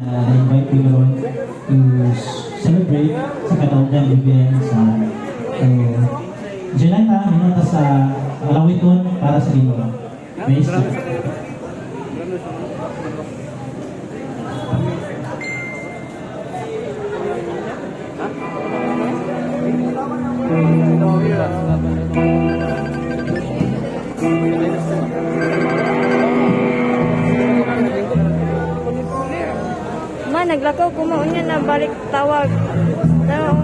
Na-invite ko ron to celebrate sa Kataogan event sa July ta, minun ta sa Alawiton para sa Ginoo. Praise God. Ma, naglakaw ko maunya na balik tawag. Daw.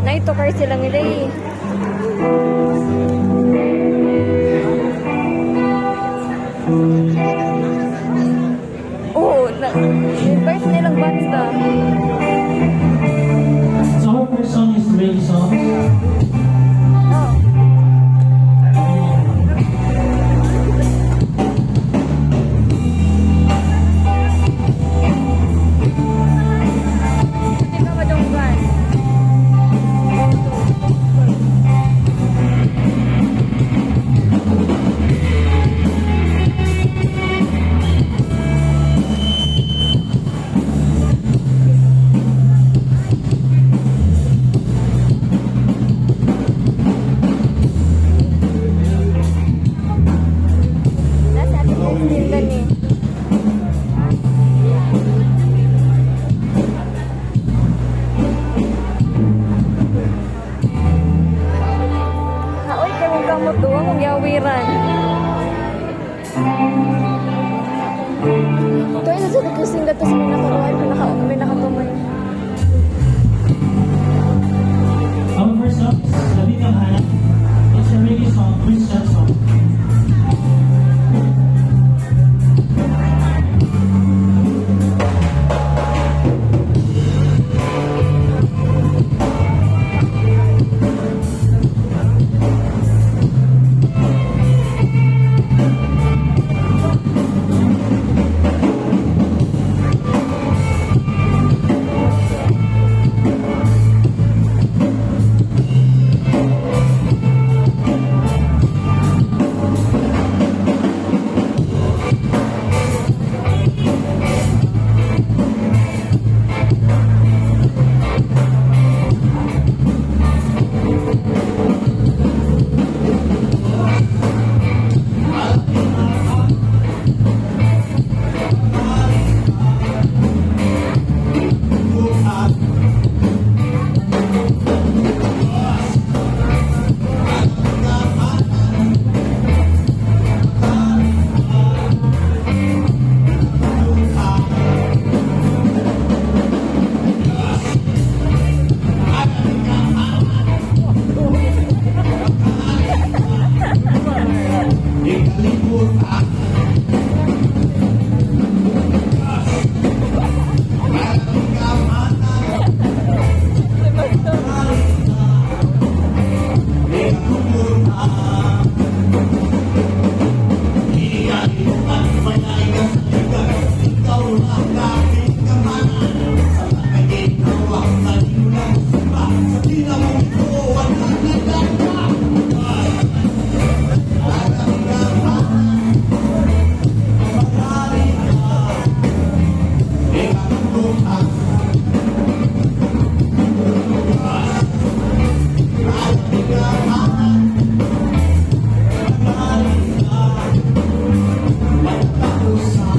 Naito kay sila nila eh. Oo, na, invite nilang banda. So our first song is Reggae Songs. Oh. Hindi ka madunggan. Nasa ating tinda ni. Haoy, kay mong kamot duwa mong yawiran. Ito ay nasa kusing gato sa may nakaruan, may nakatumay. Our first song is Labi Kang Hanap. It's a reggae song, Christian song.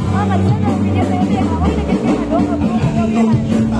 Mama, di na video sa iyo. Haoy, nagkita ka doon, mong yawiran.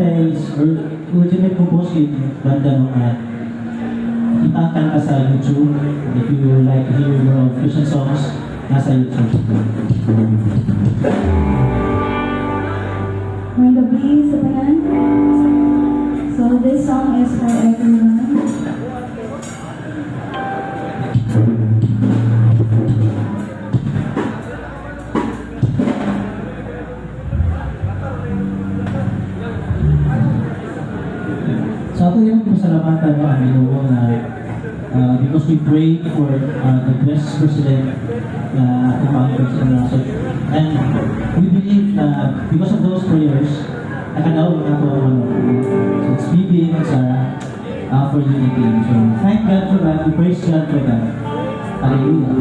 kay originally composed in banda no, kita ang kanta sa YouTube. If you like to hear more of Christian songs, nasa YouTube. Maayong gabii sa tanan. So this song is for everyone. So ato yung pasalamatan, no, ang Ginoo na because we pray for the best president na atong maangkon sa nasod. And we believe na because of those prayers, nakadaog na ato ang ano. So it's BBM and Sarah for unity. So thank God for that. We praise God for that. Hallelujah.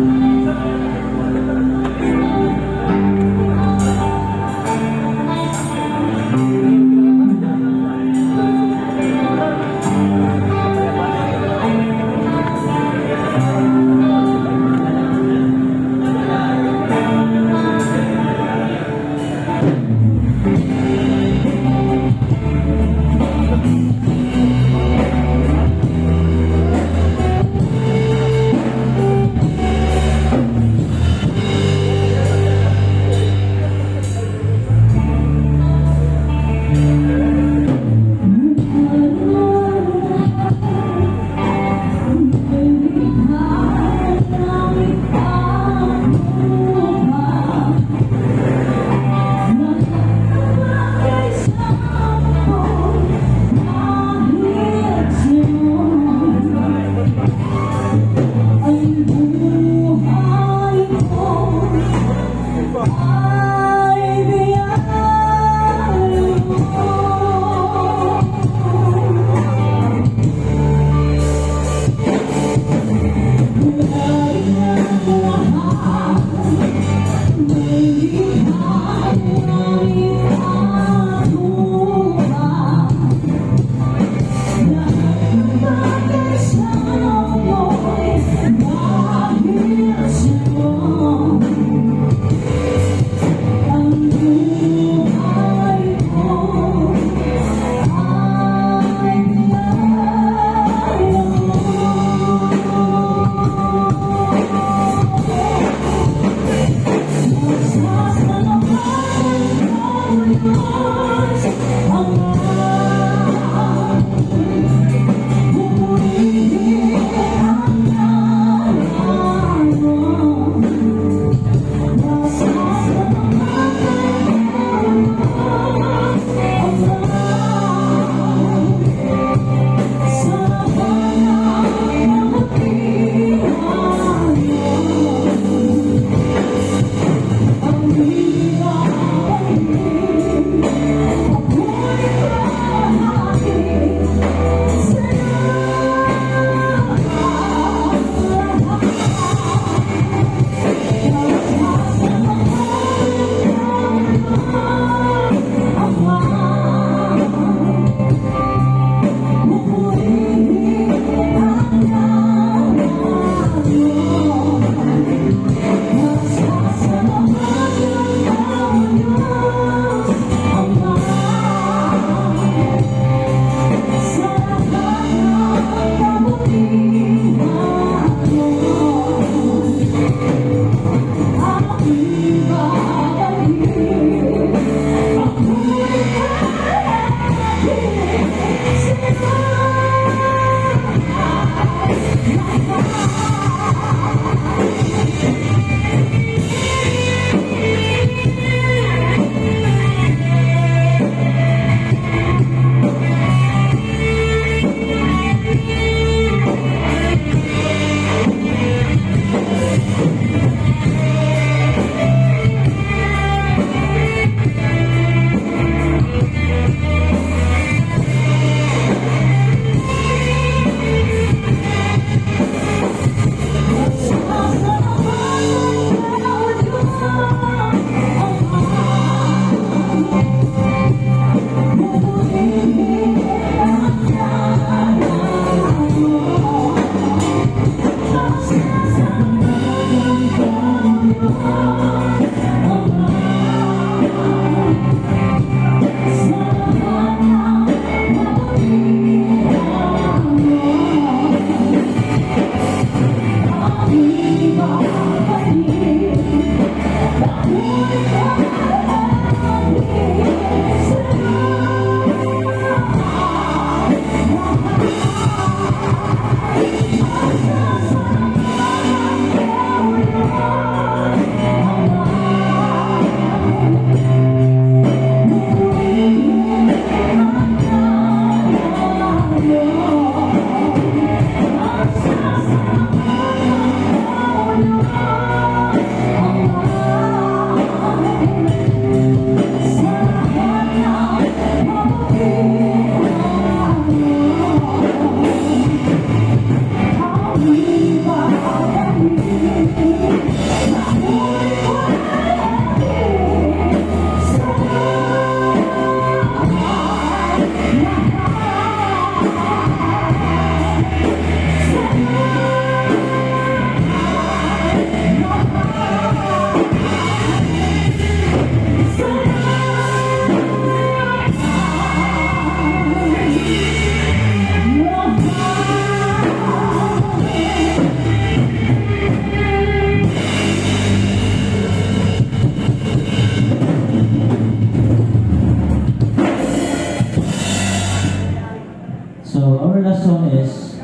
So, our last song is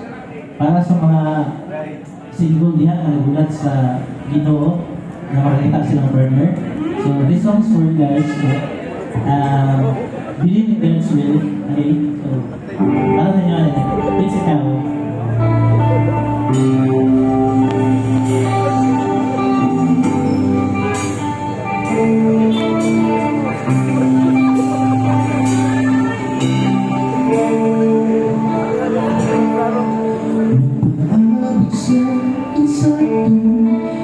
para sa mga single diha nga nagulat sa Ginoo na makakita silang partner. So, this song is for you guys. So, believe in God's will. Okay? So, para sa inyo, it's Ikaw. Nagpaabot sa insaktong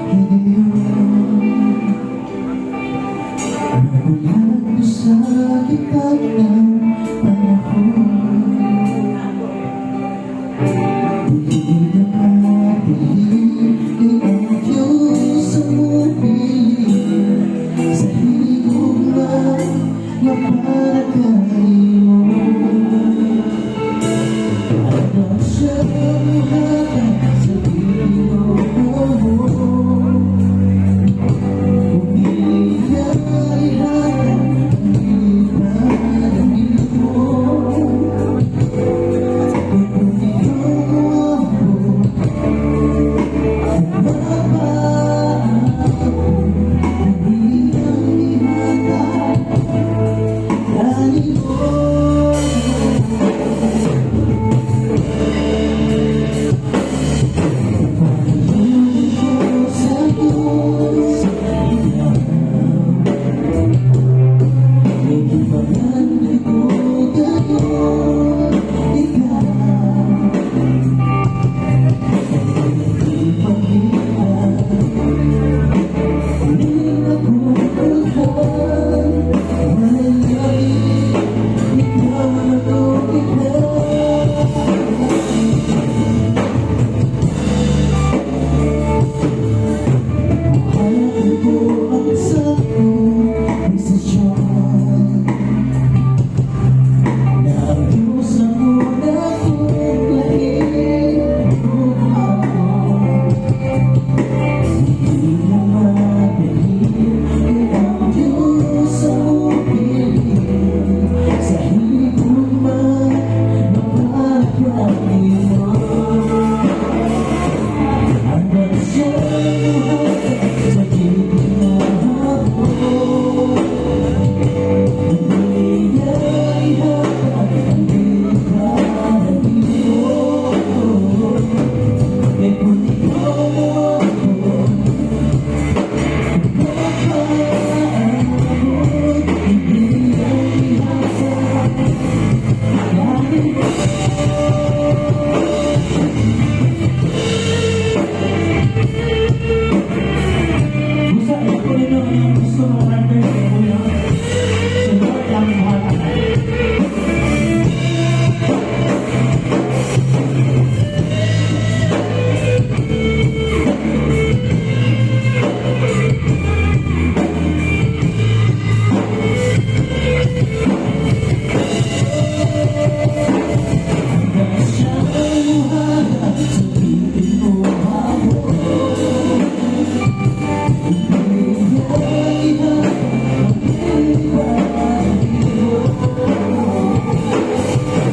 higayon, Nabulag ko sa kikat ng panahon. Dili na madali, kay ang Diyos ang mupili sa higugma nga para kanimo. Ano siya muhatag sa Ginoo, kung dili niya ihatag ang dili para nimo? Kay kung ikaw moabot, mapaabot, dili ang ihatag kanimo. Ko sa Diyos, ikaw. Kay gipangandoy ko gayon, ikaw. Kay ipakita ning akong dughan, walay lahi, ikaw na to, ikaw. Buhaton ko ang saktong desisyon na ang Diyos ang una kong lahi ug ako. Hindi na madali, kay ang Diyos ang mupili sa higugma nga para kanimo. Hanggang siya muhatag sa Ginoo, dili niya ihatag ang dili para nimo? Kay kung ikaw moabot, mapaabot, dili ang ihatag kanimo. Busa, ito ninyo ang inyong gusto mga partner sa kuya. Si Lord ang muhatag. Hanggang siya muhatag sa Ginoo, dili niya ihatag ang dili para nimo?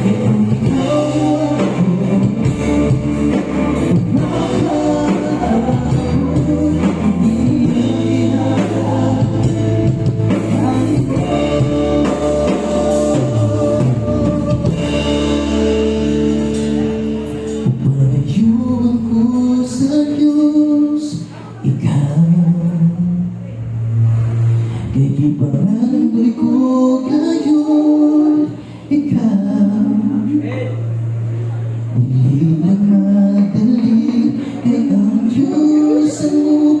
Kay kung ikaw moabot, mapaabot, dili ang ihatag kanimo. Panayuan ko sa Diyos, ikaw. Kay gipangandoy ko gayon, ikaw. Dili na madali, kay ang Diyos ang